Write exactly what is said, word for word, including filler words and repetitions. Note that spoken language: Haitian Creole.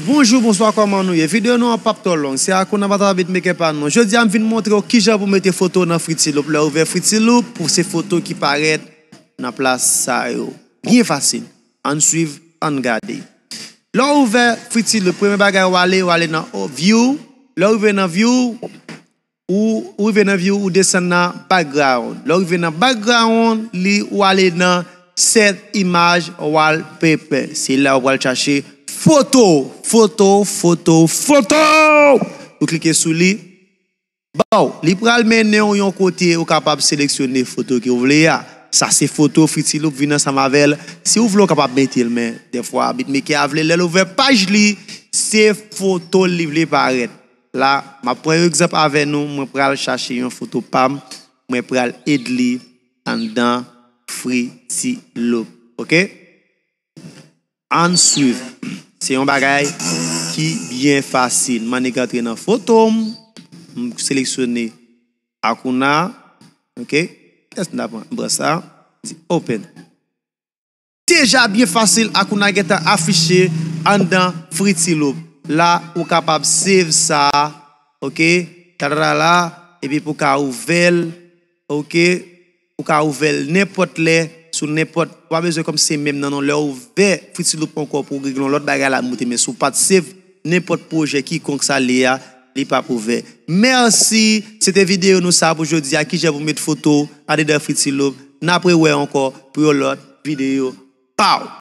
Bonjou, bonswa, kòman nou ye? Videyo nou an p ap twò long. Se Akouna Vata Beatmaker pa nou. Jodi a, m vin montre w kijan pou mete foto nan Fruity Loop. Lè w ouvè Fruity Loop, pou se foto ki parèt nan plas sa yo. Byen fasil. Ann swiv, ann gade. Lè w ouvè Fruity Loop, premye bagay w ale, w ale nan view. Lè w rive nan view, ou, ou rive nan view, ou desann nan background. Lè w rive nan background, li ou ale nan set image wallpaper. Se la ou pral chache foto, foto, foto, foto. Ou klike sou li. Bon, li pral mennen w yon kote ou kapab seleksyone foto ke w vle a. Sa se foto Fruity Loop vin ansanm avè l. Si w vle, w kapab mete l, men dèfwa beatmaker a vle lè l ouvè paj li, se foto li vle parèt. La, m ap pran yon egzanp avè nou, mwen pral chache yon foto pa m, mwen pral ed li anndan Fruity Loop. Oke? Ann swiv. Se yon bagay ki byen fasil. M annik antre nan foto m, m seleksyone Akouna. Oke? Kiyès m ta pran? M pran sa. M di open. Deja byen fasil, Akouna gentan afiche anndan Fruity Loop. La, ou kapab save sa, oke? Tadadala, epi pou ka ouvè l, oke? Ou ka ouvè l nenpòt lè, sou nenpòt, ou pa bezwen kòm se menm nan non. Lè w ouvè Fruity Loop ankò pou w regle yon lòt bagay la moute, men si w pa t save nenpòt pwojè kikonk sa l ye a, li p ap ouvè. Mèsi, se te videyo nou sa pou jodi a, kijan pou met foto andedan Fruity Loop. N ap rewè ankò pou yon lòt videyo. Pow!